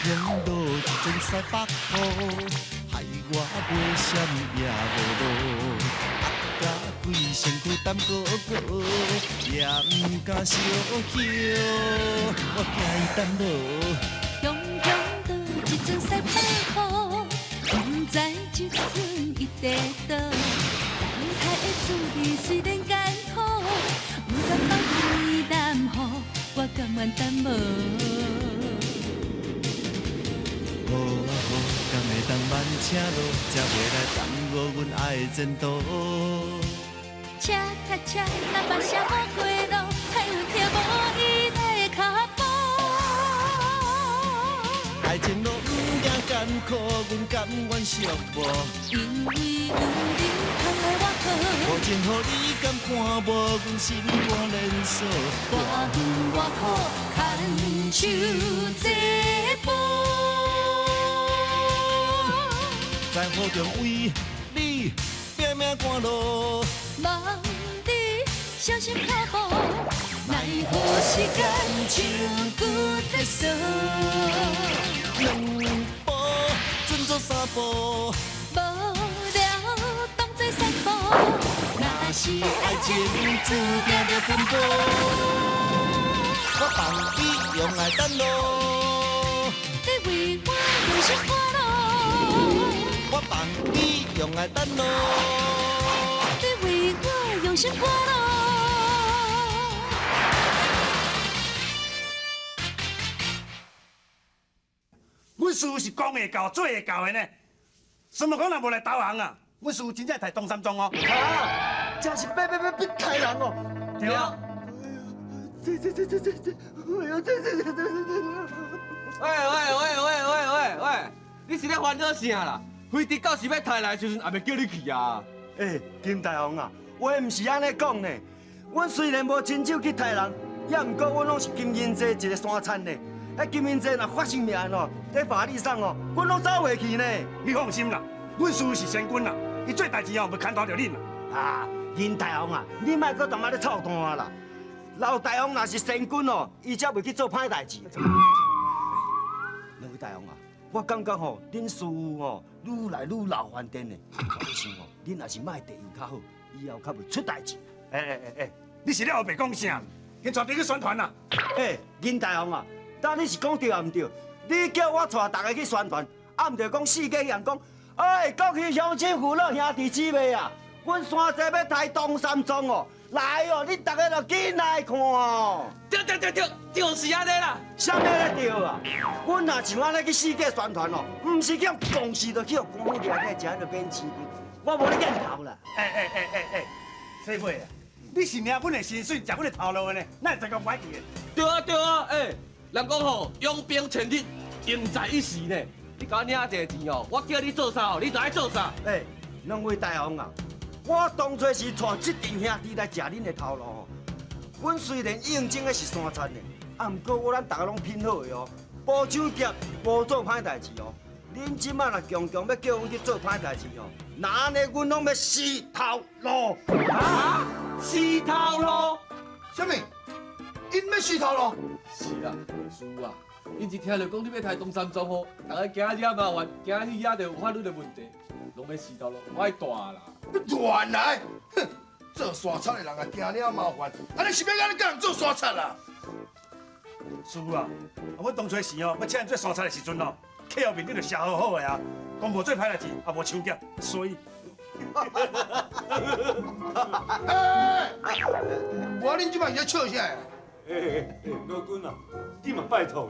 雄落一陣西北雨，害我袂閃也無路。壓甲規身軀澹糊糊，也毋敢相叫，我驚伊等落。雄雄落一陣西北雨，毋知這陣伊佇佗。等待的滋味雖然艱苦，毋甘放棄南予，我甘願等無。好啊好，敢會當慢車路，才袂來耽誤阮愛的前途。車卡車，若捌啥無過路，還有聽無伊的跤步。愛情路毋驚艱苦，阮甘願寂寞。因為有恁通來我好，無情予你甘看無，阮心肝連鎖。偌遠偌苦，牽手這步。在雨中為你拼命趕路，望你小心跤步，奈何時間像舊的鎖。兩步準做三步，無聊當作散步。若是愛情注定著奔波，我放你用愛等路，你為我用心趕路，我放你用愛等路。你為我用心趕路。阮師傅是講會到做會到的呢。孫悟空若無來投降啊，阮師傅真正刣唐三藏哦。啊！真是欲欲欲欲刣人哦！對啊。這這這這這這，哎呦，這這這這這這！喂喂喂喂喂喂喂，你是咧煩惱啥啦？非得到時欲刣來的時陣，也袂叫你去啊！欸，金大王啊，話毋是按呢講呢。阮雖然無親手去刣人，也毋過阮攏是金銀濟一個山賊呢。彼金銀濟若發生命案哦，佇法律上哦，阮攏走袂去呢。你放心啦，阮師傅是仙君啦，伊做代誌哦，袂牽拖著恁啦。啊，銀大王啊，你莫閣踮遐咧臭蛋啦。老大王若是仙君哦，伊才袂去做歹代誌。兩位大王啊，我感覺吼，恁師傅吼愈來愈老翻電的，我咧想吼，恁還是莫提伊較好，以後較袂出代誌。欸欸欸欸，你是咧烏白講啥？先帶你去宣傳啦。欸，銀大王啊，當你是講對抑毋對？你叫我帶大家去宣傳，啊毋著講四界人講，欸，各位鄉親父老兄弟姊妹啊，阮山濟欲刣唐三藏哦，來哦，恁大家著緊來看哦。對對對對，就是按呢啦。啥物咧對啊？阮若像按呢去四界宣傳哦，毋是去予公司就去予官府掠起來食彼个免錢金，我無咧見頭啦。欸欸欸欸欸，師傅啊，你是領阮的薪水，食阮的頭路的呢，哪會這個歹去的？對啊對啊，欸，人講吼，養兵千日，用在一時呢。你共我領這個錢哦，我叫你做啥哦，你就愛做啥。欸，兩位大王啊，我當初是帶這陣兄弟來食恁的頭路吼。阮雖然應徵的是山賊呢，啊，毋過我咱逐个攏品好的哦，無搶劫，無做歹代誌哦。恁這擺若強強欲叫阮去做歹代誌哦，那按呢阮攏欲死頭路。啊！死頭路？啥物？𪜶欲死頭路？是啦，師傅啊，𪜶一聽著講你欲刣唐三藏吼，逐家驚惹麻煩，驚去惹著有法律的問題，攏欲死頭路，我愛蹛啦。欲亂來！哼，做山賊的人也驚惹麻煩，按呢是欲按呢教人做山賊啦？師傅啊，阮當初時哦，欲請𪜶做山賊的時陣哦，契約面頂就寫好好的啊，講無做歹代誌，也無搶劫，所以。欸，無恁這擺是咧笑啥？欸欸欸，老君啊，你嘛拜託，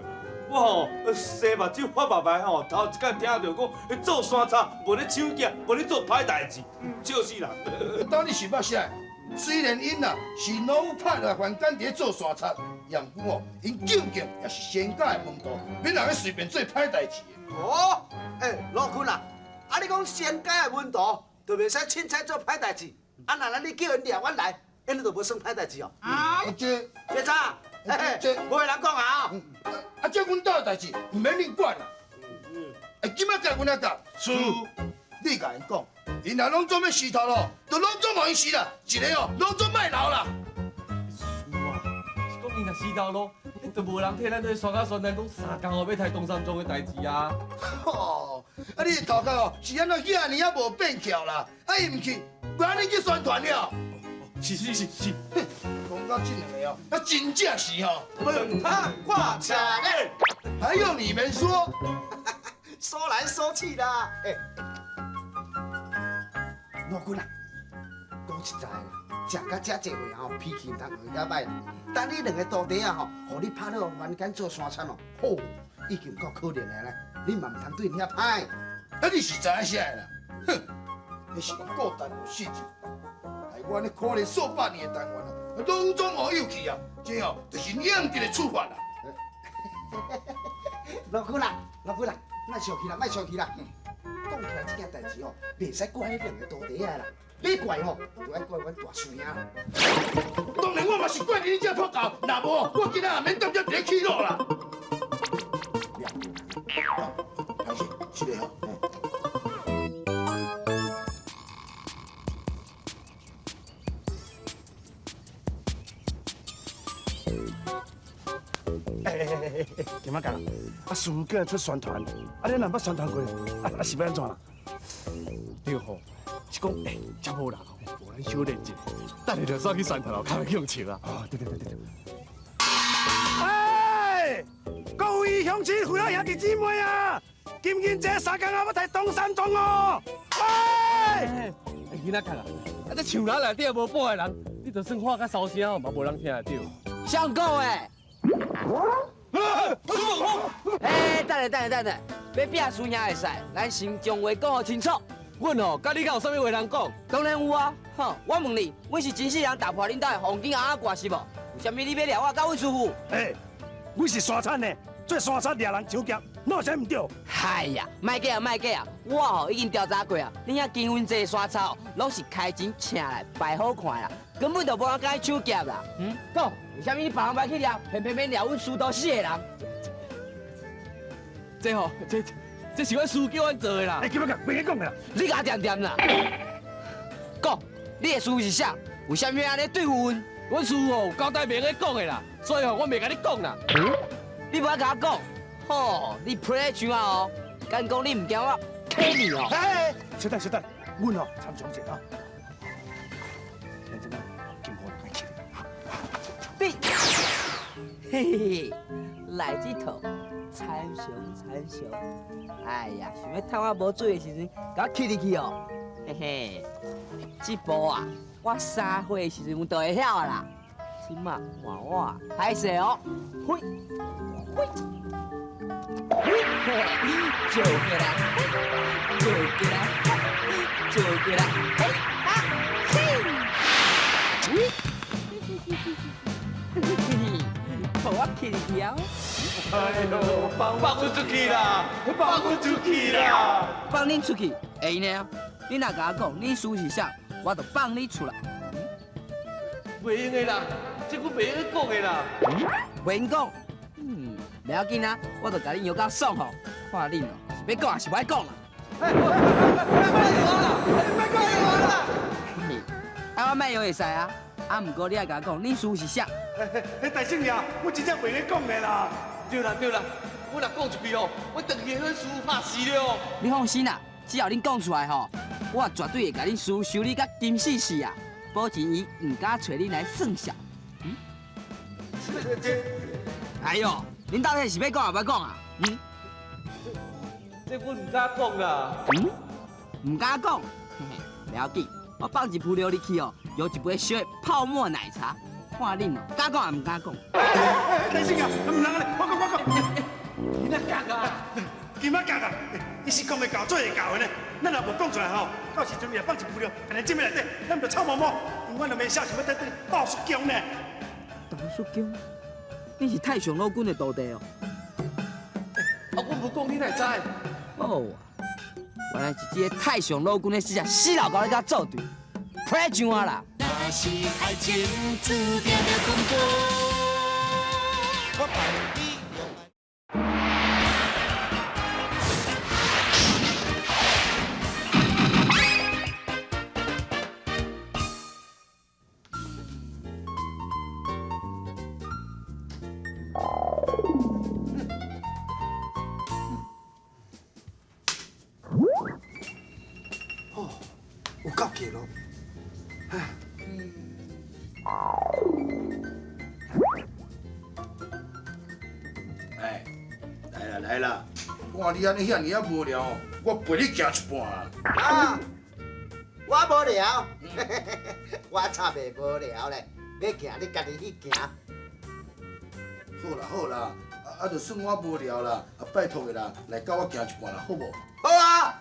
我吼生目睭發目眉吼，頭一擺聽著講做山賊，無咧搶劫，無咧做歹代誌，笑死人。當你想捌啥？雖然𪜶啊是農夫派來凡間佇咧做山賊，也毋過吼，𪜶究竟也是仙家的門徒，免人咧隨便做歹代誌。哦，欸，老君啊，啊你講仙家的門徒就袂使凊彩做歹代誌，啊若咱你叫𪜶掠阮來，𪜶就無算歹代誌哦。啊，這這啥？這無人講啊！啊，這阮兜的代誌，毋免恁管啦。欸，這擺共阮來教，是，你共𪜶講，𪜶若攏總欲死頭路，就攏總予𪜶死啦，一个哦，攏總莫留啦。師傅啊，是講𪜶若死頭路，彼就無人替咱做山甲宣傳，講三工後欲刣唐三藏的代誌啊。吼，啊你的頭殼哦是按怎遐爾仔無變巧啦？啊伊毋去，欲按呢去宣傳了。是是是是，哼，講到這兩个哦，那真正是吼，問他掛車咧，還用你們說？說來說去啦。欸，老君啊，講實在的，食到遮濟回吼，脾氣毋通學較歹。等你兩个徒弟啊吼，予你拍落凡間做山賊哦，吼，已經夠可憐的啦，你嘛毋通對𪜶遐歹。啊你是知影啥的啦？哼，彼是顧單有死志，害我按呢可憐數百年的單元啊，攏總予有去啊！這哦，就是應得的處罰啦。老君啊，老君啊，莫生氣啦，莫生氣啦。講起來這件代誌哦，袂使怪彼兩个徒弟仔啦，欲怪吼，就愛怪阮大師兄。當然我嘛是怪你這破狗，若無我今仔也免踮遮佇咧起怒啦。歹勢，是的吼。欸欸欸欸欸，金仔講，啊師傅叫咱出宣傳，啊恁若捌宣傳過，啊啊是欲按怎啦？對吼，是講欸，遮無人吼，無咱小練一下，等下就煞去宣傳哦，較袂去予笑啊。哦，對對對對對。哎，各位鄉親父老兄弟姊妹啊，今日這三工啊，欲刣唐三藏哦！喂，欸，囡仔講啊，啊這樹林內底無半個人，你就算喊較梢聲哦，嘛無人聽會著。誰講的？欸，等下等下等下，欲拼輸贏會使，咱先將話講予清楚。阮哦，佮你敢有啥物話通講？當然有啊！吼，我問你，阮是真世人踏破恁兜的黃金鏨仔掛是無？為啥物你欲掠我佮阮師父？欸，阮是山賊呢，做山賊掠人搶劫，哪有啥毋對？哎呀，莫假啊，莫假啊！我吼已經調查過啊，恁遐金雲濟山賊哦，攏是開錢請來擺好看啦，根本就無人敢去搶劫啦。嗯，講，為啥物你別人欲去掠，偏偏欲掠阮師徒四个人？這吼，這這是阮師父叫阮做的啦。欸，金仔講，袂使講的啦。你共我恬恬啦！講，你的師父是啥？為啥物按呢對付阮？阮師父有交代袂用講的啦，所以吼，我袂共你講啦。你無愛共我講？吼，你批像啊哦！敢講你毋驚我起你哦？欸，稍等稍等，阮吼參詳者啊。咱這擺金虎來起。你，嘿嘿嘿，來這套，參詳參詳。哎呀，想欲趁我無注意的時陣，共我起入去哦。嘿嘿，這步啊，我三歲的時陣就會曉啦。這馬換我歹勢哦，嘿，嘿，嘿，做起來，做起來，做起來，嘿，啊，嘿，嘿，予我起入去啊！哎喲，放阮出去啦！放阮出去啦！放恁出去會用的啊！你若共我講，恁師是啥，我就放你出來。袂用的啦，這句袂用講的啦。袂用講，嗯，袂要緊啊，我就共恁搖甲爽吼，看恁哦，是欲講抑是無愛講啦。欸，莫搖我啦！莫搖我啦！啊，我莫搖會使啊，啊，毋過你愛共我講，恁師是啥？欸，大聖爺，我真正袂用講的啦。對啦對啦，我若講出去哦，我轉去予阮師父拍死了。你放心啦，只要恁講出來吼，我絕對會共恁師父修理甲金死死啊，保證伊毋敢揣恁來算數。嗯？哎喲，恁到底是欲講抑無愛講啊？嗯？這阮毋敢講啦。嗯？毋敢講？嘿嘿，袂要緊，我放一鋪料入去哦，搖一杯燒的泡沫奶茶，看恁哦，敢講抑毋敢講？大聖爺，毋通按呢，我講我講。囡仔講啊，金仔講啊，伊是講會到做會到的呢。咱若無講出來吼，到時陣伊若放一鋪料，共咱浸佇內底，咱就臭毛毛，永遠就袂曉想欲得道術宮呢。道術宮？你是太上老君的徒弟哦？啊，阮無講你哪會知？哦，原來是這個太上老君的四隻死老狗咧共我作對，批上啊啦！若是愛情注定著困苦，我放你。够急咯。哎，来啦来啦，看你按呢遐尔仔无聊，我陪你行一半啊。啊，我无聊，我才袂无聊咧。欲行你家己去行。好啦好啦，啊就算我无聊啦，啊拜托的啦，来佮我行一半啦，好无？好啊，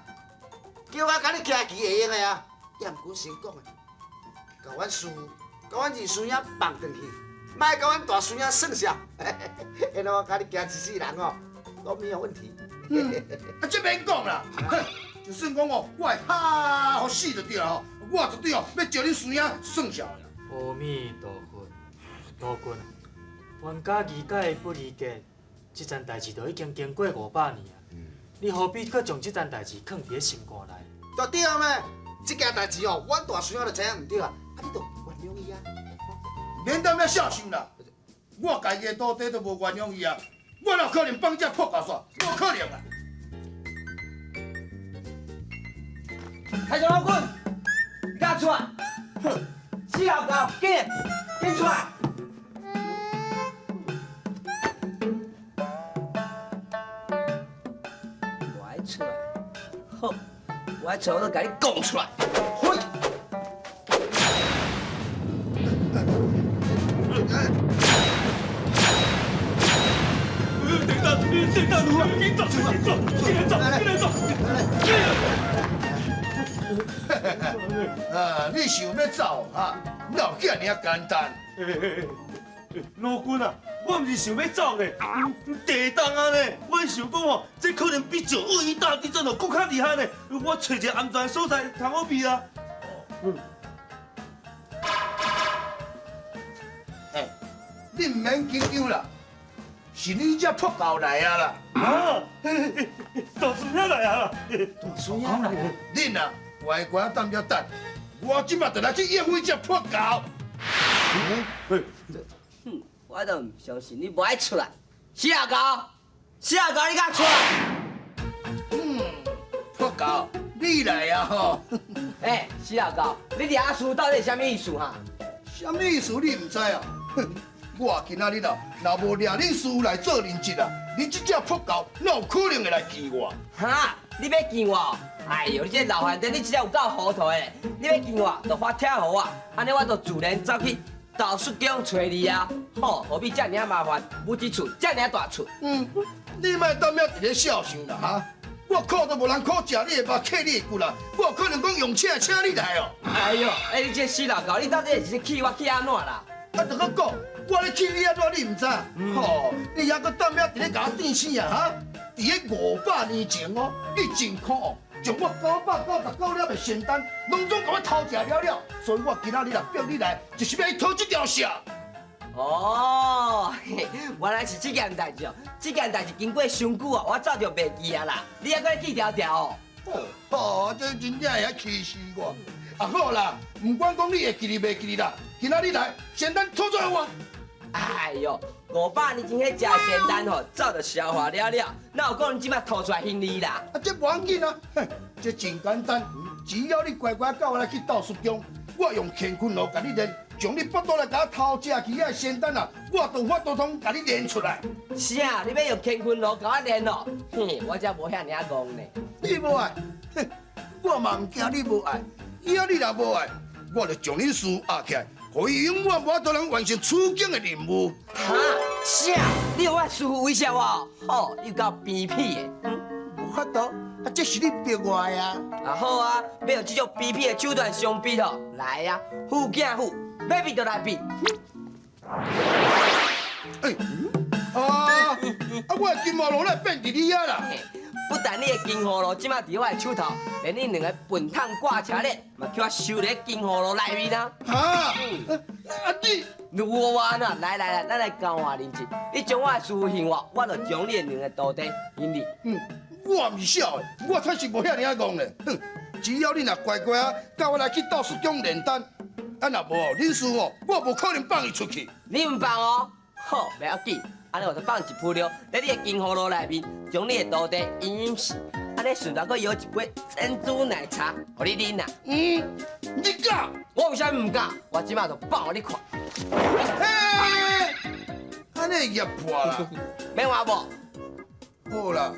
叫我共你行棋会用的啊。也毋过先讲的，共阮师，共阮二师兄放转去，莫共阮大师兄算数。因为我共你行一世人哦，都没有问题。啊，这免讲啦，就算讲哦，我会哈予死就对啦吼，我绝对哦欲招恁师兄算数的啦。阿弥陀佛，老君，冤家宜解不宜结，这件代志都已经经过500年啊，你何必阁将这件代志囥伫咧心肝内？就对咩？这件代志哦，阮大师兄就知影毋对啊，啊你就原谅伊啊。免踮遐笑想啦，我家己的徒弟都无原谅伊啊，我哪有可能放这破狗煞？无可能啊！太上老君，你敢出来？哼，死老狗，紧紧出来！我爱出来，好，我爱出来，我就共你讲出来。嘿！等等，紧走，紧走，紧走，紧走！啊，你想欲走哈？哪有遐尔仔简单？老君啊，我毋是想欲走呢，地动啊呢，我想讲吼，这可能比9·21大地震哦阁较厉害呢。我揣一个安全所在通好避啊。欸，你毋免紧张啦，是你这破狗来啊啦！啊，大师兄来啊啦！大师兄来啊！恁啊，乖乖踮遮等，我这马就来去应付这破狗。哼，我都毋相信你无爱出来，死老狗，死老狗，你敢出来？嗯，破狗，你来啊吼！欸，死老狗，你掠师到底是啥物意思哈？啥物意思你毋知啊？哼，我今仔日啊，若无掠恁师来做人质啊，你这只破狗哪有可能会来见我？哈？你欲见我？哎哟，你这老番仔，你这有够糊涂的！你欲见我，就发帖予我，按呢我就自然走去道术宫揣你啊。好，何必遮尔麻烦？母一厝遮尔大厝。嗯，你莫踮遐伫咧痟想啦哈！我苦都无人苦食你的肉，客你的骨啦，我有可能讲用车请你来哦。哎哟，哎你这死老狗，你到底是气我气按怎啦？啊，就阁讲，我咧气你按怎，你毋知？吼，你犹阁踮遐伫咧共我电死啊哈！伫咧500年前哦，你真苦哦，将我999粒的仙丹，拢总共我偷食了了，所以我今仔日啊逼你来，就是欲去讨这条线。哦，原来是这件代志哦，这件代志经过伤久哦，我早就袂记啊啦。你还阁记条条哦？哦，这真正会晓气死我。啊好啦，毋管讲你会记得袂记得啦，今仔日来，仙丹讨出来我。哎哟，500年前彼食仙丹吼，早就消化了了，哪有可能这摆吐出来还你啦？啊，这无要紧啊，哼，这真简单，只要你乖乖佮我来去道术宫，我用乾坤炉共你炼，将你腹肚内共我偷食去的仙丹啊，我都有法度通共你炼出来。啥？你欲用乾坤炉共我炼哦？嘿，我才无遐尔仔戆呢。你无爱，哼，我嘛毋惊你无爱。以后你若无爱，我就将恁师压起来，予伊永远无法度通完成取经的任务。哈？啥？你予我师父威胁我？吼，你有够卑鄙的！无法度，啊，这是你逼我的啊。啊好啊，欲用这种卑鄙的手段相逼吼，来啊，虎惊虎，欲比就来比。欸，啊，啊，我的金葫芦哪会变伫你遐啦？不但你的金葫芦这马伫我的手头，连你两个笨桶挂车链嘛去我收伫金葫芦内面啊！哈？啊你？如我啊，来来来，咱来交换人质。你将我的师父还我，我就将你的两个徒弟还你。嗯，我毋是痟的，我确实无遐尔仔戆咧。哼，只要你若乖乖啊，佮我来去道术宫炼丹，啊若无恁师父，我无可能放伊出去。你毋放哦？好，袂要紧。按呢我就放一铺料，伫你的金葫芦内面，将你的徒弟阴阴死，啊，你順便閣搖一杯珍珠奶茶，予你啉啦。嗯，你敢？我為啥物毋敢？我這馬就放予你看。嘿，按呢會夾破啦？免換無？好啦，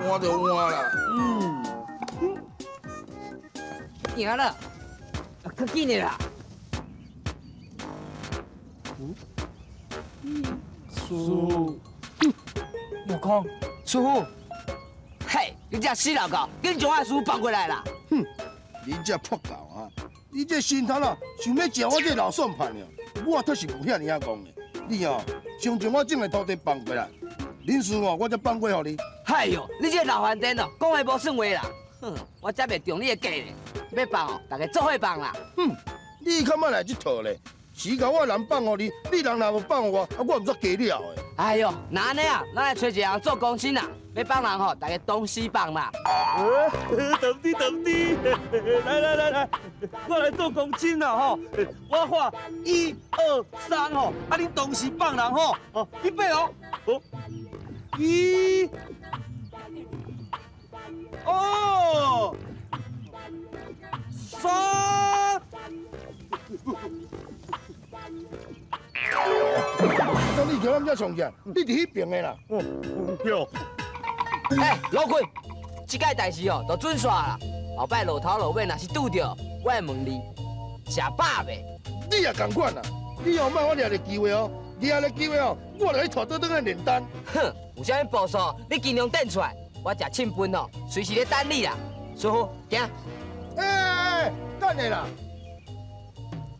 換就換啦。嗯，贏了，較緊的啦。師父，悟空，師父，嘿，你這死老狗，緊將我的師父放過來啦！哼，你這破狗啊！你這心頭啊，想欲食我這老算盤了？我確實無遐爾仔戇的。你哦，先將我種的土地放過來，恁師父我才放過予你。哎喲，你這個老番顛哦，講話無算話啦！哼，我才袂中你的計咧，欲放哦，大家做伙放啦。哼，你較莫來這套咧。時到我人放予你，你人若無放予我，啊，我毋煞加了的。哎喲，若按呢啊，咱來揣一個人做公親啦，欲放人吼，大家同時放啦。等啲等啲，來來來來，我來做公親啦吼，我喊一二三吼，啊恁同時放人吼，哦，預備哦，好，一，二，三。當你叫咱遮創啥？你佇彼邊的啦。對。哎，老鬼，這屆代誌哦，就準煞啦。後擺露頭露尾，若是拄著，我會問你，食飽未？你也仝款啦！你後擺我掠著機會哦，掠著機會哦，我來帶倒轉來煉丹。哼，有啥物步數，你盡量轉出來，我食凊飯哦，隨時咧等你啦。師父，行。哎，等下啦。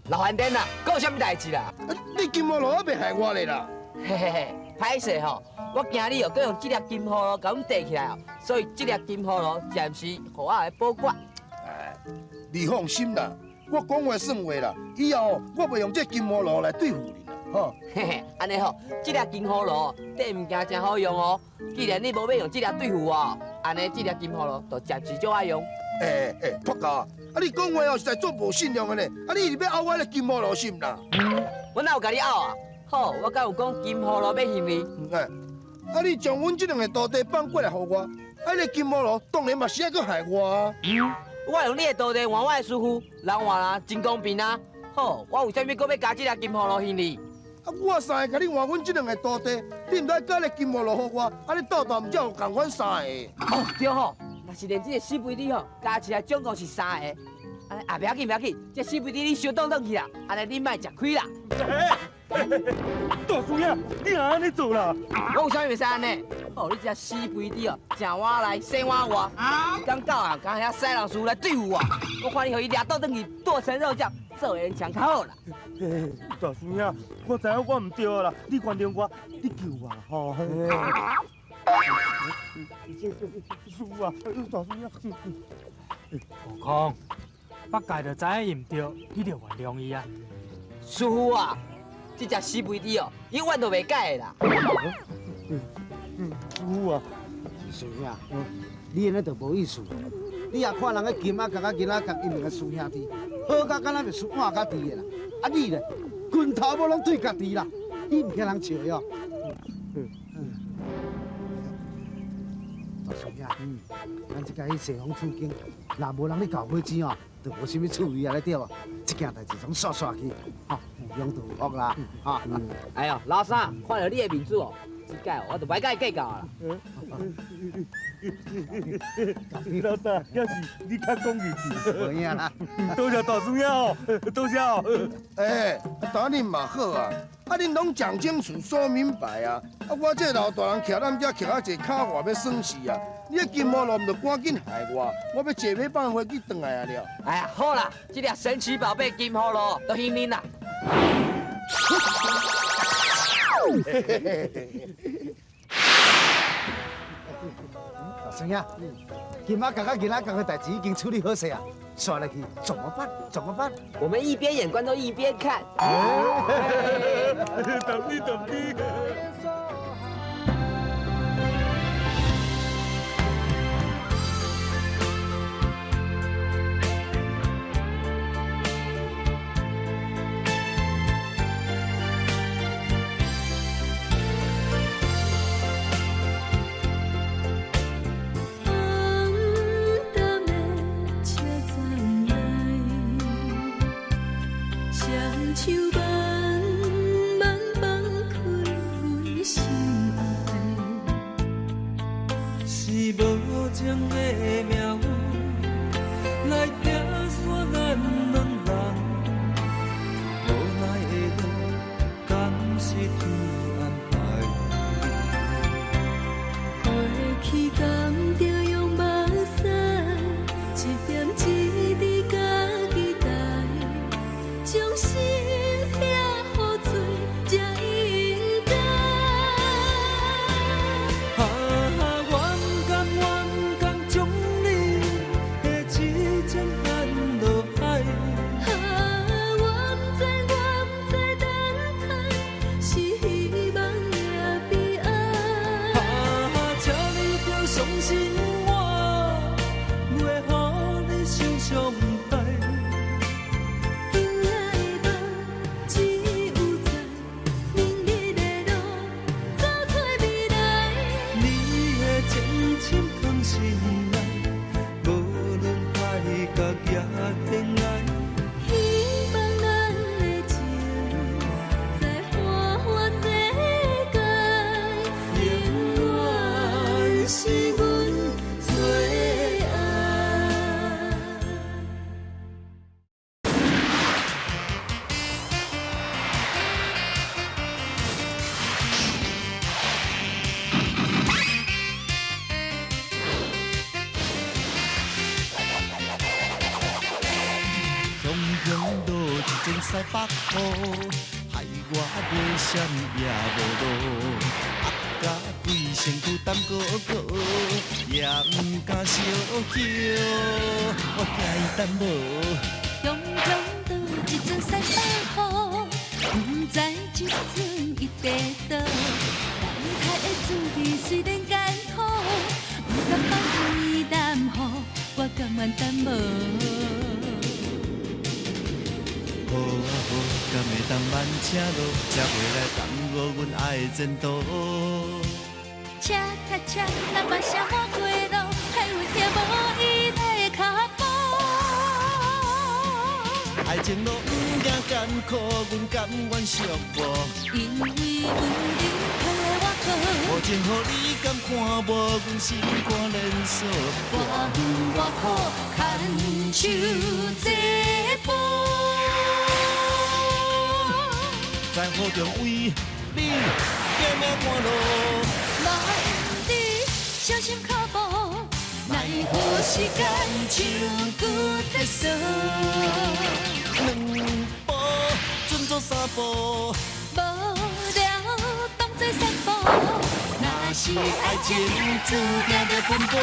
老番顛啦，閣有啥物代誌啦？你金葫蘆猶袂害我咧啦！嘿嘿嘿，歹勢吼，我驚你哦，閣用這粒金葫蘆共阮提起來哦，所以這粒金葫蘆暫時予我來保管。哎，你放心啦，我講話算話啦，以後我袂用這金葫蘆來對付你啦，吼。嘿嘿，按呢吼，這粒金葫蘆這物件真好用哦。既然你無欲用這粒對付我，按呢這粒金葫蘆就暫時借我用。欸欸，破狗啊！啊，你講話哦，實在足無信用的呢。啊，你是欲拗我的金葫蘆是毋啦？我哪有共你拗啊？好，我敢有講金葫蘆欲還你？哎，啊，你將阮這兩个徒弟放過來予我，啊，彼个金葫蘆當然嘛是愛閣害我啊。我用你的徒弟換我的師父，人換人真公平啊。好，我為啥物閣欲加這粒金葫蘆還你？啊，我三个共你換阮這兩个徒弟，你毋知加个金葫蘆予我，啊，你鬥鬥毋才有仝款三个？哦，對吼。若是連這个死肥豬吼，加起來總共是三个。啊，袂要緊，袂要緊，這死肥豬你相當轉去啦，按呢你莫食虧啦。大師兄，你若按呢做啦？我有啥物袂使按呢？哦，你這死肥豬哦，食碗內洗碗外，一工到晚共遐西人師傅來對付我，我看你予伊掠倒轉去剁成肉醬，做緣牆較好啦。大師兄，我知影我毋對啦，你原諒我，你救我吼。師父啊，大師兄。悟空，八戒就知影伊毋對，你著原諒伊啊。師父啊，這隻死肥豬哦，永遠都袂改的啦。師父啊，師兄，你按呢就無意思。你也看人个金仔角佮囡仔角，𪜶兩个師兄弟，好甲敢若袂輸換家己的啦。啊你咧，拳頭母攏對家己啦，你毋驚人笑喲？大師兄，咱這擺去西方取經，若無人咧搞火錢哦，就無啥物趣味啊，對無？這件代誌總煞煞去，吼，有勇就有福啦，吼。哎喲，老三，看著你的面子哦，這擺我就袂共伊計較啦。老三，猶是你較講義氣。無影啦。多謝大師兄哦，多謝哦。欸，當恁嘛好啊，啊恁攏講清楚、說明白啊。啊，我這老大人徛咱遮徛啊濟跤外欲耍死啊！你這金葫蘆毋著趕緊害我，我欲坐馬放飛機轉來啊了。哎呀，好啦，這粒神奇寶貝金葫蘆都還恁啦。大師兄，金仔角佮囡仔角的代誌已經處理好勢啊，煞落去怎麼辦？怎麼辦？我們一邊演觀眾一邊看。等你等你。是无情的命运来拆散咱两人，无奈的路，敢是天安排？过去敢著用目屎，一点一滴家己担，将心疼予醉才应该。啊，我不甘，我不甘将你的痴情放落海。啊，我不知，我不知等待是希望也悲哀。啊，请你著相信我，袂予你受伤害。今夜的梦只有在明日的路，走出未来。你的情深藏心内，无论海角也天涯。希望咱的情在花花世界，永远是阮最爱。雄雄落一阵西北雨，害我买啥物也无路，压甲规身躯澹糊糊，也毋敢相叫，我惊伊等无。雄雄倒一阵西北雨，不知这阵伊伫佗。等待的滋味虽然艰苦，不甘放伊耽误，我甘愿等无。好啊好，敢会当慢车路，才袂来耽误阮爱的前途。车卡车，咱跋涉满街路，还有听无伊的脚步。爱情路毋惊艰苦，阮甘愿寂寞。因为阮忍疼的我好，无情予你甘看无，阮心肝连锁。我远我苦，牵手这步。在雨中为你拼命赶路，望你小心脚步，奈何时间像骨在锁。两步准做三步，无聊当作散步，若是爱情注定要奔波，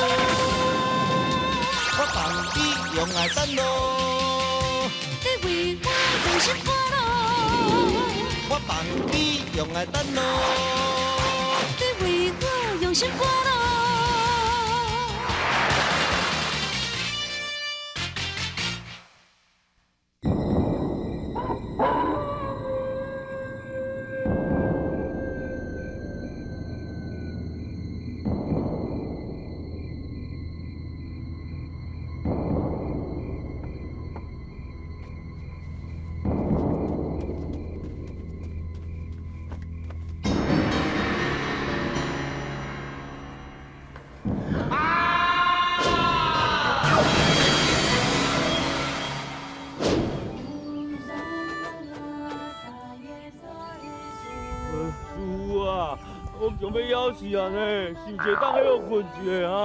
我放你用爱等路，你为我用心赶路，我放你用爱等路，你为我用心赶路。师傅啊，我强欲枵死啊呢，想一下当去予困一下啊。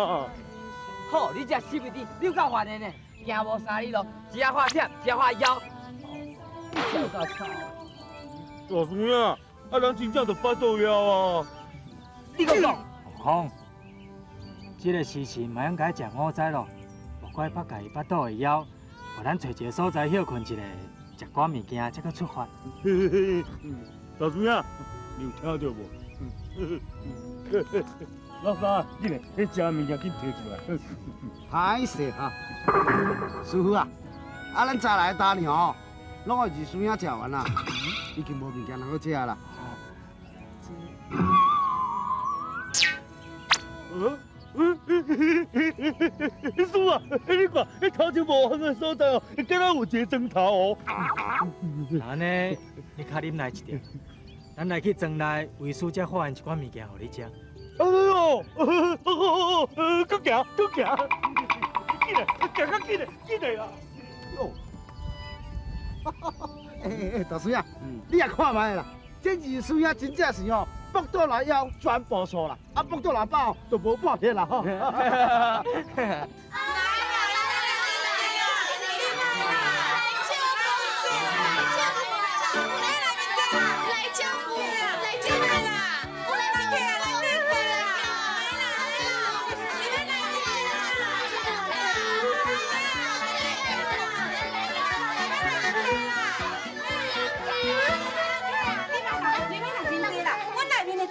好，你这死不滴，你有够烦的呢，行无三里路，一下发忝，一下发枵。你笑到臭！大师兄，啊人真正就腹肚枵啊！你阁讲？悟空，这个时辰嘛应该食午餐咯，无怪北家伊腹肚会枵，予咱找一个所在歇睏一下，食寡物件才阁出发。大师兄，你有听到无？老三，你来，彼食物件紧提出来。歹势哈，师傅啊，啊咱早来的单吼，拢予二师兄食完啦，已经无物件通好食啦。师傅啊，你看，彼头前无远的所在哦，敢若有一个砖头哦。那按呢，你较忍耐一点，咱来去庄内为师才发现一寡物件予你食。哎呦，閣行，閣行，緊來，行較緊來，緊來啊！哟，欸欸，大師兄，你也看覓啦，這二師兄真正是吼，腹肚內枵全部數啦，啊腹肚內飽就無半撇啦吼。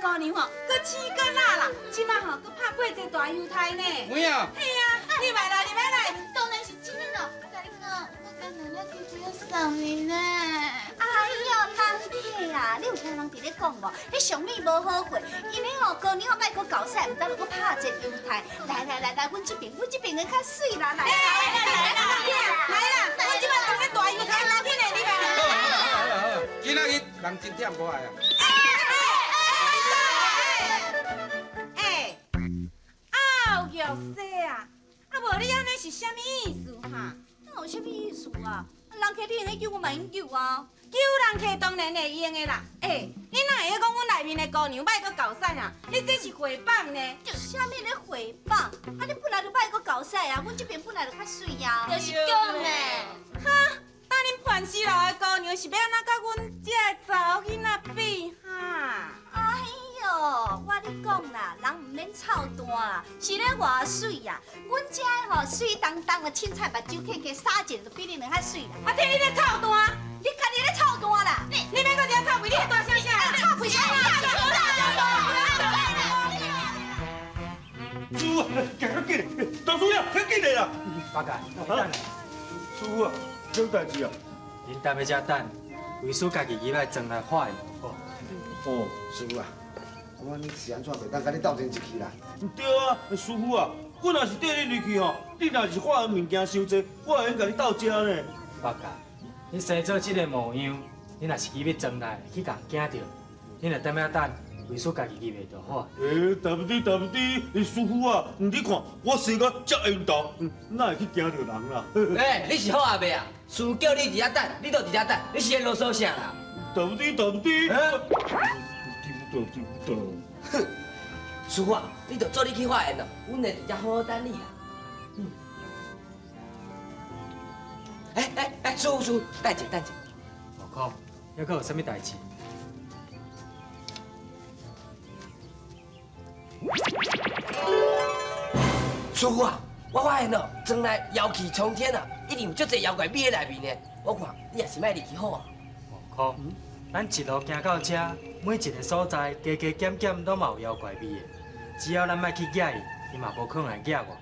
姑娘吼，閣青閣辣啦，這馬吼閣拍八隻大油刣呢。有影？嘿啊，你來啦，你來來。當然是真的咯，我共你講，我干兩粒機會要送你呢。哎喲，人客啊，你有聽人佇咧講無？彼上米無好過，𪜶彼吼姑娘吼愛閣厚屎，毋當閣拍一個油刣。來來來來，阮這邊，阮這邊的較媠啦，來來來來來來啦，阮這擺當咧大油刣老天的，你來啦。今仔日人真忝無愛啊。玉西啊，啊無你按呢是啥物意思哈？哪有啥物意思啊？人客你會用救，我嘛用救啊。救人客當然會用的啦。欸，你哪會曉講阮內面的姑娘歹閣厚屎啊？你這是誹謗呢？啥物咧誹謗？啊，你本來就歹閣厚屎啊，阮這邊本來就較媠啊。就是講呢。哈，等恁磐石樓的姑娘是欲按怎佮阮這个查某囡仔比哈？哎喲，我咧講啦，人毋免臭彈啦，是咧偌媠啊！阮遮的吼媠當當的，凊彩目睭瞌瞌，灑一下就比恁兩較媠啦。啊，替你咧臭彈，你家己咧臭彈啦！你你免閣佇遐臭屁，你咧大聲啥？臭屁！臭師傅，行較緊，大叔呀，較緊的啦。八戒，等下。師傅啊，什麼代誌啊？恁踮咧遮等，為師家己入來莊內化緣就好。哦，師傅啊。我是按怎袂當佮你鬥陣一去啦？對啊，師傅啊，我若是綴你入去吼，你若是化緣物件傷濟，我會用共你鬥食呢。八戒，你生做這个模樣，你若是入去莊內去共驚著，你若踮遐等，為師家己入去就好。欸，對不對？對不對？師傅啊，你看我生甲遮緣投，哪會去驚著人啦？欸，你是好阿袂啊？師傅叫你佇遐等，你就佇遐等，你是咧囉嗦啥啦？對不對？對不對？對對對。哼，師傅啊，你就做你去化緣咯，阮會佇遮好好等你啦。嗯。欸欸欸，師傅師傅，等一下等一下。悟空，猶閣有啥物代誌？師傅啊，我發現哦，莊內妖氣沖天啊，一定有足濟妖怪覕佇內面的。我看你也是莫入去好啊。悟空，咱一路行到遮，每一个所在加加減減攏嘛有妖怪味的。只要咱莫去惹伊，伊嘛無可能會惹我。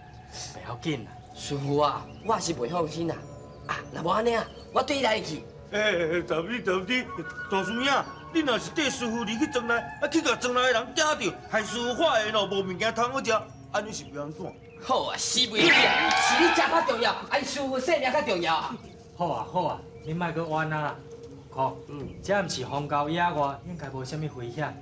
袂要緊啦。師傅啊，我也是袂放心啦。啊，若無按呢啊，我綴你來入去。欸，對不對？對不對？大師兄，你若是綴師傅入去莊內，啊去共莊內的人驚著，害師傅化緣哦，無物件通好食，按呢是欲按怎？好啊，死袂去啊！是你食較重要，還是師傅性命較重要啊？好啊好啊，你莫閣冤啊啦。悟空，這毋是荒郊野外，應該無啥物危險，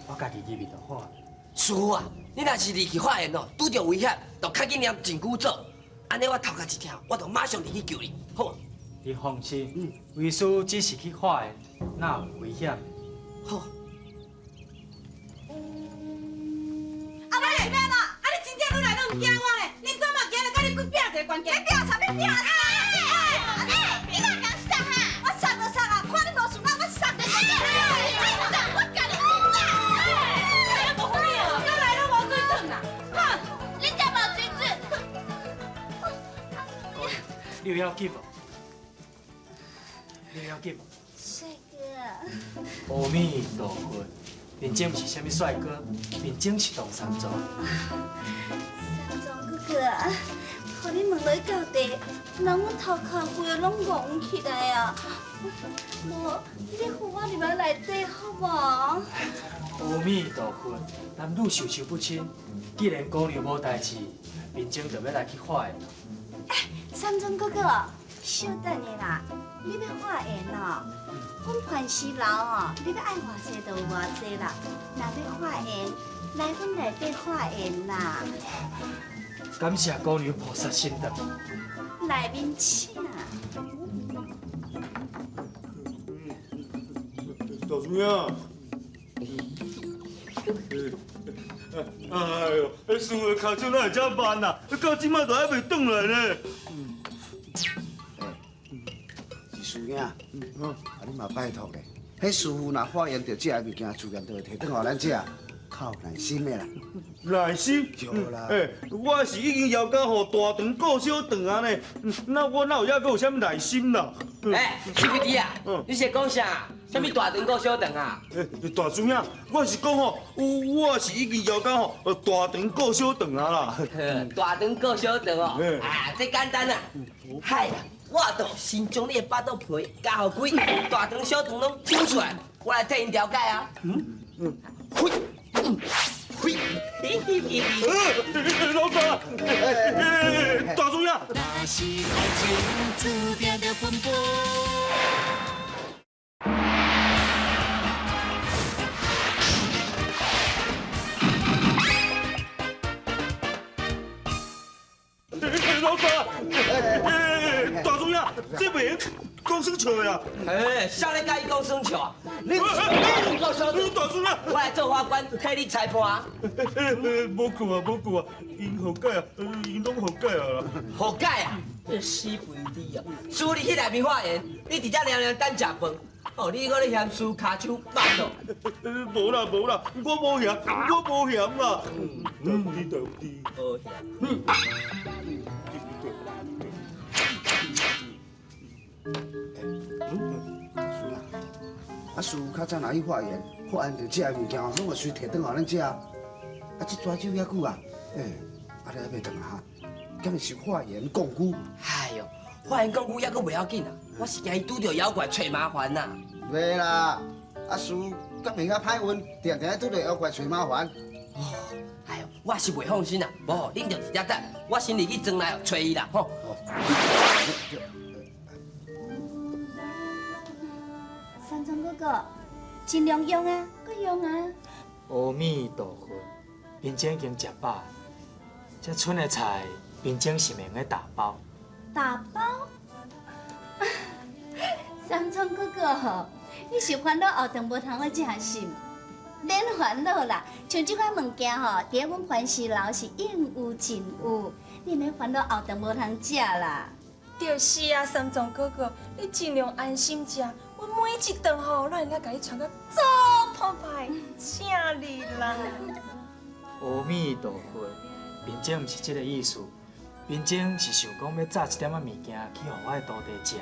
我家己入去就好啊。師傅啊，你若是入去化緣哦，拄著危險，就較緊念真久做，按呢我頭殼一痛，我就馬上入去救你，好無？你放心，為師只是去化緣，哪有危險？好。阿妹是欲按怎？啊你真正愈來愈毋驚我咧？恁怎嘛今日佮你去拼一個關鍵？欲拼啥？欲拼啥？欸，你哪共殺啊？我殺就殺啊！看你無順眼，我殺就殺。我共你死啊！無水哦，愈來愈無水準啦！哼，你才無水準。你有要緊無？你有要緊無？帥哥。阿彌陀佛，面前毋是啥物帥哥，面前是唐三藏。三藏哥哥啊，予你問落去到底，人阮頭殼規个攏戇起來啊！無，你扶我入來內底好無？阿彌陀佛，男女授受不親，既然姑娘無代誌，貧僧就欲來去化緣。欸，三藏哥哥，稍等下啦，你欲化緣哦？阮磐石樓哦，你欲愛偌濟就有偌濟啦。若欲化緣，来阮内底化缘啦。感谢姑娘菩萨圣德。内面请。大叔兄。哎呦，师父的跤手哪会这慢啊？到这摆都还袂转来呢。是师兄，啊你嘛拜托咧，彼师父若发现著这个物件，自然就会提转予咱食，较有耐心的啦。耐心？对啦。欸，我是已经枵到吼大肠顾小肠啊呢，那我哪有犹阁有啥物耐心啦？欸，死肥猪啊，你是讲啥？啥物大肠顾小肠啊？欸，大叔兄，我是讲吼，我是已经枵到吼大肠顾小肠啊啦。大肠顾小肠哦，啊，这简单啊。嗨，我就先将你的腹肚皮咬予开，大肠小肠拢抽出来，我来替𪜶调解啊。嘿，嘿，嘿嘿嘿。老大，大叔兄。若是爱情注定著奔波。老大，大叔兄，这袂用讲耍笑的啦。哎，谁咧佮伊讲耍笑啊？你讲小大叔兄，我来做法官，替你裁判。无顾啊，无顾啊，𪜶和解啊，𪜶拢和解啊啦。和解啊？这死肥猪啊！输你去内面发言，你伫遮凉凉等食饭。哦，你阁咧嫌输跤手肉肚？无啦无啦，我无嫌，我无嫌啦。对不起对不起。无嫌。啊，师父较早若去化缘，发现著这个物件吼，拢会随提转予咱食。啊，这抓酒遐久啊，欸，啊你还袂转啊哈？敢是化缘降龟？哎呦，化缘降龟犹阁袂要紧啊，我是惊伊拄著妖怪揣麻烦呐。袂啦，啊师父敢袂遐歹运，定定拄著妖怪揣麻烦。哦，哎呦，我是袂放心啦，无，恁就伫遮等，我先入去庄内揣伊啦，吼。三庄哥哥，尽量用啊，阁用啊。阿弥陀佛，贫僧已经食饱，这剩的菜，贫僧是袂用得打包。打包？三庄哥哥，你是烦恼后顿无通好食是毋？免烦恼啦，像这款物件吼，伫阮凡事楼是应有尽有，你免烦恼后顿无通食啦。就是啊，三藏哥哥，你尽量安心食，阮每一顿吼，拢会来共你传甲足澎湃，请你啦。阿弥陀佛，贫僧毋是这个意思，贫僧是想讲欲炸一点仔物件去予我的徒弟食。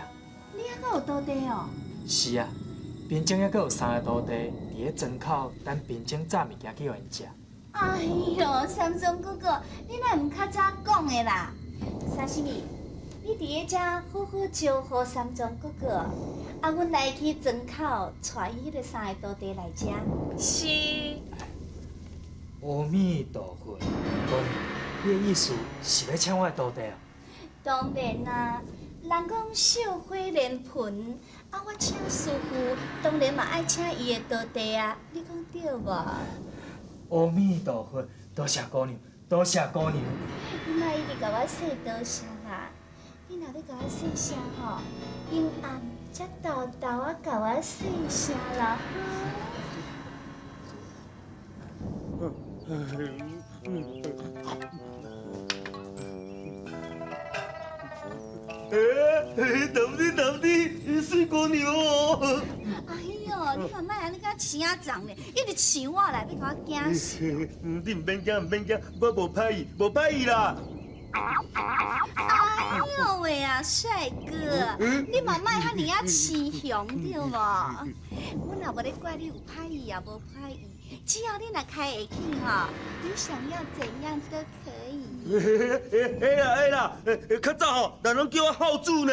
你犹阁有徒弟哦？是啊，贫僧犹阁有三个徒弟伫咧庄口等贫僧炸物件去予𪜶食。哎哟，三藏哥哥，你哪毋较早讲的啦？沙西米，你伫咧遮好好招呼三藏哥哥，啊，阮来去庄口带伊彼个三个徒弟来遮。是。阿弥陀佛，姑娘，你的意思是欲请我的徒弟啊？当然啦，人讲小火连盆，啊，我请师父，当然嘛爱请伊的徒弟啊，你讲对无？阿弥陀佛，多谢姑娘，多谢姑娘。你莫一直共我说多谢啦，你若欲共我说声吼，永暗才沓沓仔共我说声啦。欸，豆弟豆弟，水姑娘哦！哎呦，你嘛莫按呢甲饲仔傱咧，一直饲我来，欲共我惊死！你毋免惊，毋免惊，我无歹意，无歹意啦。哎呦喂啊，帅哥，你嘛莫遐尔仔痴雄对无？阮也无咧怪你有歹意也无歹意，只要你若开会起吼，你想要怎样都可以。会啦会啦，较早吼，人拢叫我孝子呢，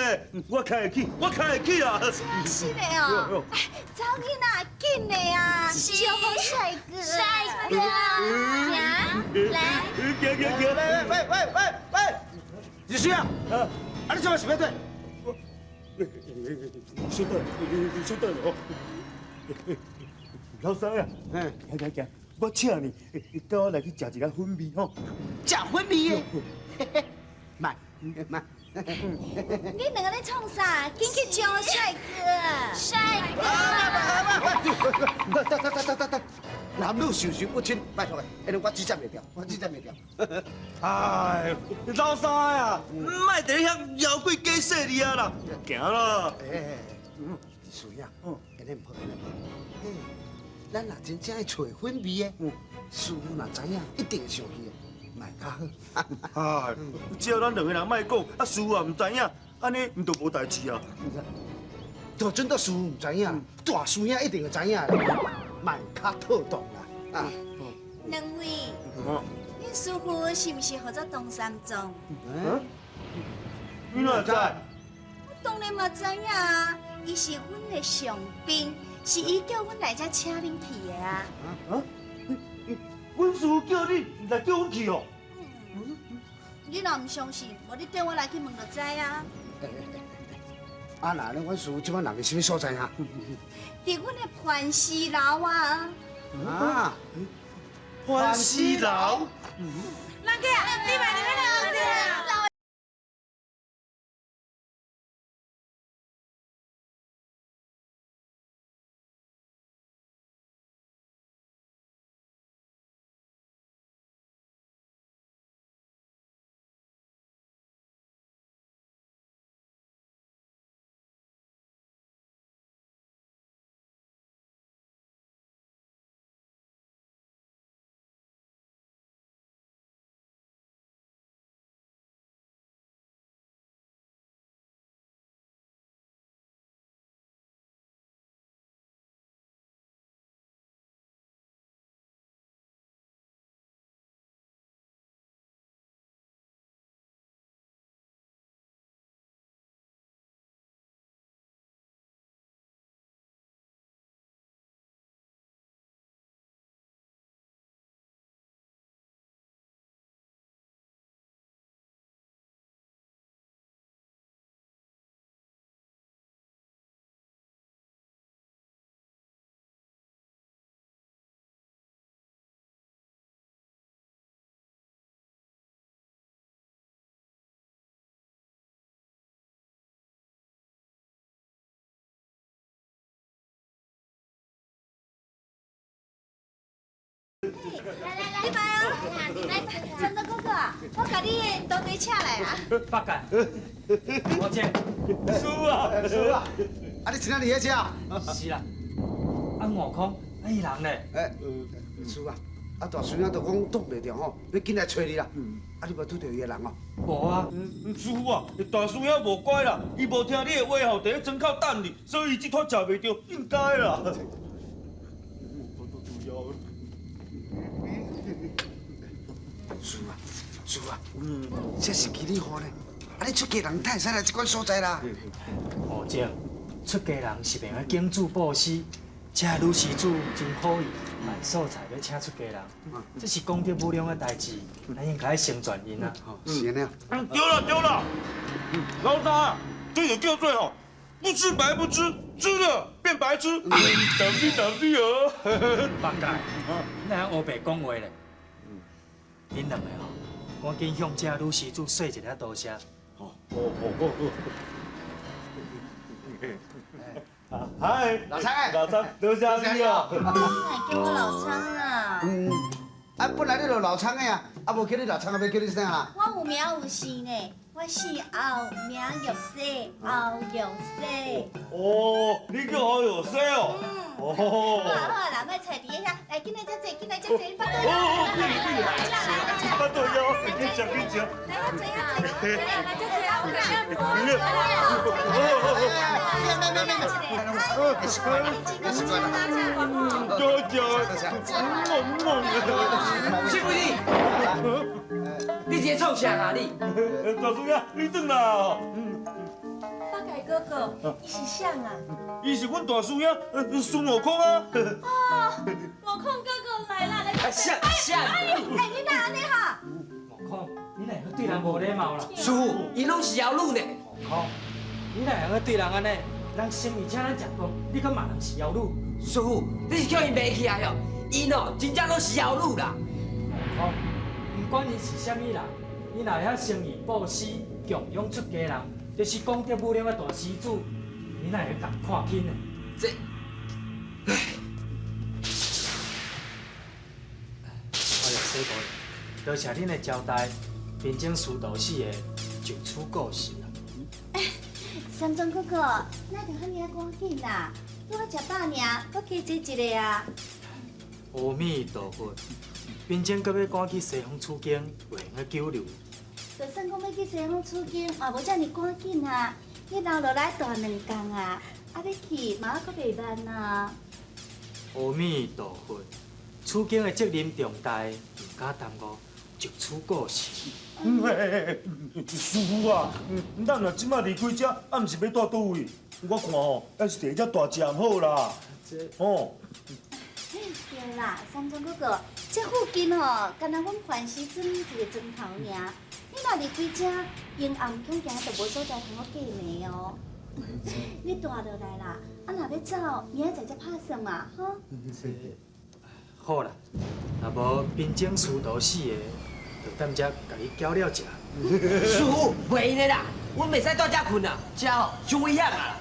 我开会起，我开会起啦。真是的哦，哎，查某囡仔紧的啊，招呼帅哥，帅哥，行，来，行行行，喂喂喂喂喂，日旭啊，啊你这摆是欲对？稍等，稍等哦。老师啊，行行行，我我請你，佮我來去食一下粉麵吼。食粉麵的？慢慢。你兩个咧創啥？緊去招帥哥！帥哥！等等等等等等，男女授受不親，拜託的，因為我只接袂掉，我只接袂掉。哎，老三啊，莫佇咧遐妖怪假勢利啊啦，行啦。哎，師兄，按呢毋好，按呢毋好。咱若真正愛揣粉味的，師傅若知影，一定會生氣的，嘛會較好。哎，只要咱兩個人莫講，啊師傅也毋知影，按呢毋就無代誌啊。就準到師傅毋知影，大師兄一定會知影，嘛會較妥當啦。啊，兩位，恁師傅是毋是號做唐三藏？嗯？你哪會知？我當然嘛知影啊，伊是阮的上賓。是伊叫阮來遮請恁去的啊！啊？阮師傅叫你來叫阮去哦？你若毋相信，無你綴我來去問就知啊。啊，那阮師傅這擺人佇啥物所在啊？佇阮的盤絲樓啊！啊？盤絲樓？人家啊，你嘛佇咧樓頂。來來來，你來哦，來，三藏哥哥，我共你的徒弟請來啊。八戒，我這。師傅啊，師傅啊，啊你真正佇遐吃？是啦。啊悟空，啊伊人咧？欸，師傅啊，啊大師兄都講擋袂著吼，欲緊來揣你啦。啊你無拄著伊的人哦？無啊。師傅啊，大師兄無乖啦，伊無聽你的話吼，佇咧窗口等你，所以這拖食袂著，應該啦。師傅啊，師傅啊，這是吉利話呢。啊，你出家人哪會使來這款所在啦？悟淨，出家人是袂用經主布施，這女施主真好意，辦素菜欲請出家人，這是功德無量的代誌，咱應該成全𪜶啊。是按呢。對了對了，老大，這個叫做吼，不吃白不吃，吃了變白痴。等你等你哦。八戒，你哪會烏白講話咧？恁兩個吼，趕緊向這女施主說一下多謝。哦哦哦哦。嗨，老張哎，老張，多謝你哦。你哪會叫我老張啊？嗯，啊，本來你就老張的啊，啊，無叫你老張，啊，欲叫你啥啊？我有名有姓呢，我姓侯，名玉生，侯玉生。哦，你叫侯玉生哦。哦。好啊好啊啦，莫揣佇遐，來，緊來遮坐，緊來遮坐，你腹肚枵。腹肚枵，緊食緊食。來，遐坐遐坐，來來遮坐啊，有免免免免免，習慣啦，習慣啦。多謝。師傅你，你這咧創啥啊你？大師兄，你轉來哦。八戒哥哥，伊是誰啊？伊是阮大師兄，孫悟空啊。哦，悟空哥哥來啦，來。啥啥？哎，你哪按呢哈？悟空，你哪會對人無禮貌啦？師傅，𪜶攏是妖女呢。悟空，你哪會對人按呢？人生意請咱食飯，你閣罵人是妖女？師傅，你是叫𪜶罵起來哦？ 𪜶哦，真正攏是妖女啦。悟空，毋管𪜶是啥物人，𪜶若会曉誠意布施、供養出家人，就是功德無量的大施主，你哪會共看輕呢？這，哎呀，小姑娘，多謝恁的招待，貧僧師徒四个就此告辭啦。三藏哥哥，哪著遐爾仔趕緊啦？拄仔食飽爾，閣加坐一下啊。阿彌陀佛，貧僧閣欲趕去西方取經，袂用得久留。就算講欲去西方取經，嘛無遮爾趕緊啊！你留落來蹛兩工啊，啊欲去嘛猶閣袂慢啊。阿彌陀佛，取經的責任重大，毋敢耽誤，就此告辭。師父啊，咱若這擺離開這，啊，毋是欲蹛佗位？我看吼，還是佇遮蹛食好啦。吼。對啦，三藏哥哥，這附近吼，敢若阮凡師尊一个莊頭爾。你若離開這，陰暗恐驚就無所在通好過暝哦。你蹛落來啦，啊若欲走，明仔載才拍算嘛，吼。好啦，若無貧僧師徒四个，就踮遮共你交了食。師父，袂用的啦，阮袂使蹛遮睏啊，遮吼傷危險啊！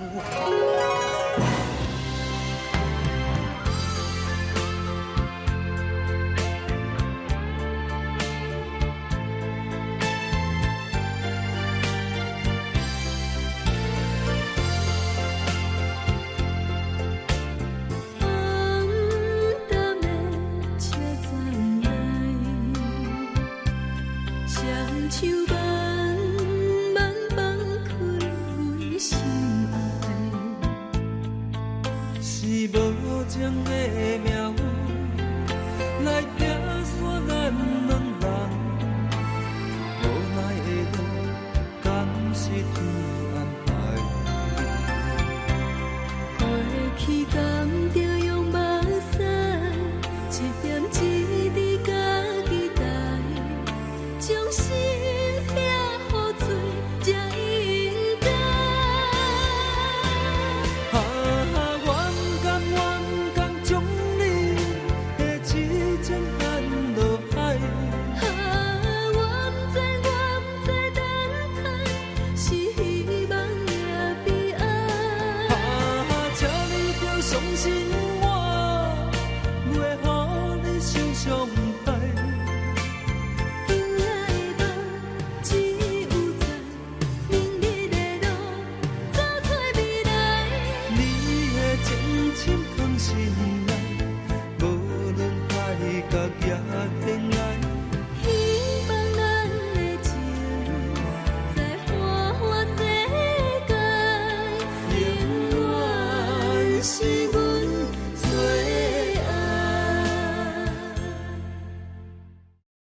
红灯的车站内，双手慢慢放开阮心爱。是無情的命運來拆散咱兩人，無奈的路，敢是天安排？過去敢著用目屎，一點一滴家己擔，將心疼予做才應該。啊，我不甘，我不甘將你的痴情放落海。啊，我不知，我不知，等待是希望也悲哀。啊，請你著相信我，袂予你受傷害。今夜的夢只有在明日的路，走找未來。你的情深藏心內。